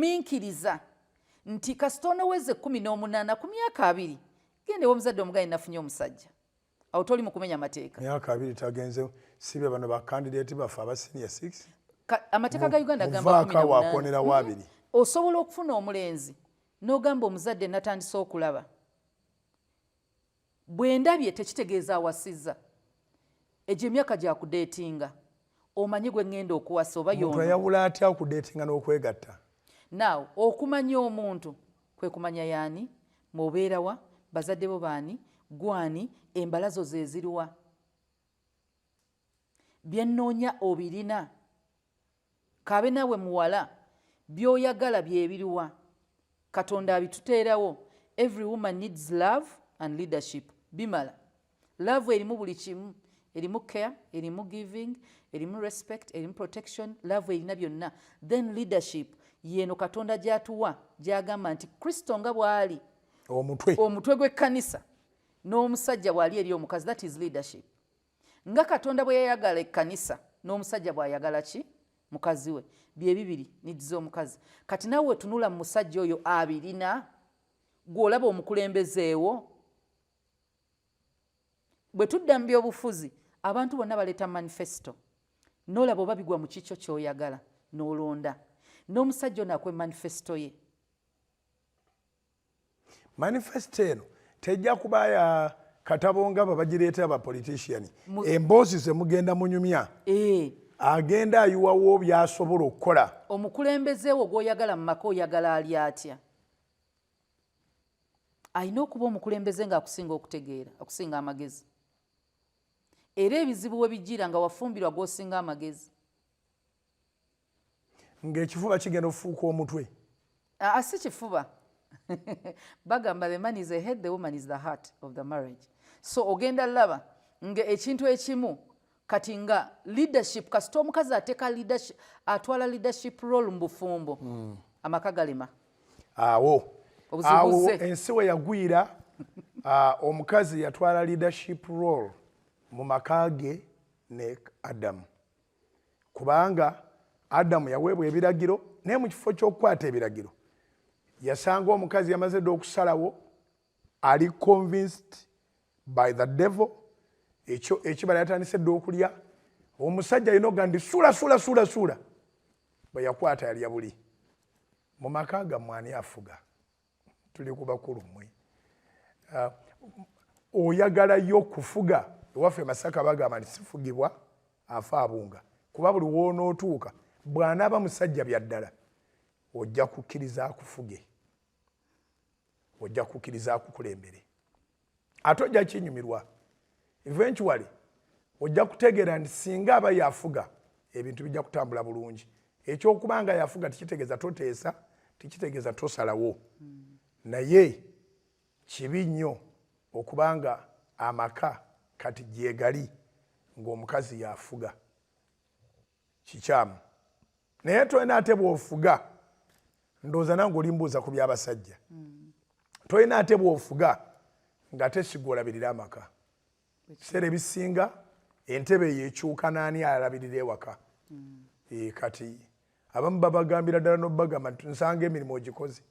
Gumiikiriza nti kasita onoweza 18, ku myaka 20, genda ew'omuzadde omugaye, nafunye omusajja. Awo toli mu kumenya mateeka. Myaka 20 tagenze, sibe bano ba candidate baffe aba senior six. Amateeka ga Uganda gamba muvaako 18. Awo akoonerawo 20. Osobola okufuna omulenzi n'ogamba omuzadde, natandise okulaba, bwe ndabye tekitegeeza awasizza. Egyo emyaka gyakudeetinga, omanye gwe ŋŋenda okuwasa oba Omuntu yono. ayawula atya okudeetinga n'okwegatta? Now, okumanya omuntu kwe kumanya yaani, mwobeerawa, bazadde bo baani, gwani, embalazo ze ziriwa, byennoonya obirina, kaabe naawe muwala, by'oyagala byebiriwa. Katonda abituteerawo. Every woman needs love and leadership. Bimala. Love erimu buli kimu, erimu care, erimu giving, erimu respect, erimu protection. Love erina byonna. Then leadership yeno Katonda gy'atuwa, gy'agamba nti Kristo nga bw'ali omutwe, omutwe gw'ekkanisa, n'omusajja bw'ali eri omukazi. That is leadership. Nga Katonda bwe yayagala ekkanisa, n'omusajja bw'ayagala ki? Mukazi we. Bye bibiri needs omukazi. Kati naawe tunula mu musajja oyo, abirina gw'olaba omukulembezeewo. Bwe tudda mu byobufuzi, abantu bonna baleeta manifesto, n'olaba oba bigwa mu kikyo ky'oyagala, n'olonda. N'omusajja ono akuwe manifesto ye. Manifesto eno tejja kuba ya katabo nga babagireeta aba politician. Emboozi ze mugenda munyumya, agenda ayiwawo byasobola okukola. Omukulembeze wo gw'oyagala mu maka, oyagala ali atya? Alina okuba omukulembeze ng'akusinga okutegeera, akusinga amagezi. Era ebizibu we bijjira nga wafumbirwa gw'osinga amagezi, ng'ekifuba kigenda okufuuka omutwe. Aa, si kifuba. Bagamba the man is the head, the woman is the heart of the marriage. So ogenda laba nga ekintu ekimu kati nga leadership, kasita omukazi ateeka leadership, atwala leadership role mu bufumbo, amaka galema. Awo Obuzibu awo buzze. Ensi we yagwira, omukazi yatwala leadership role mu maka ge ne Adamu, kubanga Adamu yaweebwa ebiragiro, naye mu kifo ky'okukwata ebiragiro yasanga omukazi yamaze dda okusalawo, ali convinced by the devil. Ekyo ekibala yatandise dda okulya. Omusajja alina oga nti suula, suula, suula, suula. Bwe yakwata yalya buli. Mu maka gammwe ani afuga? Tuli ku bakulu mmwe. Oyagalayo kufuga? Ewaffe Masaka bagamba nti sifugibwa afa abunga, kuba buli woonootuuka bw'anaaba musajja byaddala, ojja kukkiriza akufuge, ojja kukkiriza akukulembere, ate ojja kinyumirwa. Eventually ojja kutegeera nti singa aba yafuga, ebintu bijja kutambula bulungi. Ekyokuba nga yafuga tekitegeeza toteesa, tekitegeeza tosalawo, naye kibi nnyo okubanga amaka kati gyegali ng'omukazi yafuga. Kikyamu. Naye tolina ate bw'ofuga, ndowooza nange olimbuuza ku byabasajja, tolina ate bw'ofuga nga tesigwa olabirira amaka. Biseera ebisinga entebe eyo ekyuka naani alabirira ewaka. Kati abamu babagambira ddala nobagamba nti nsanga emirimu ogikoze.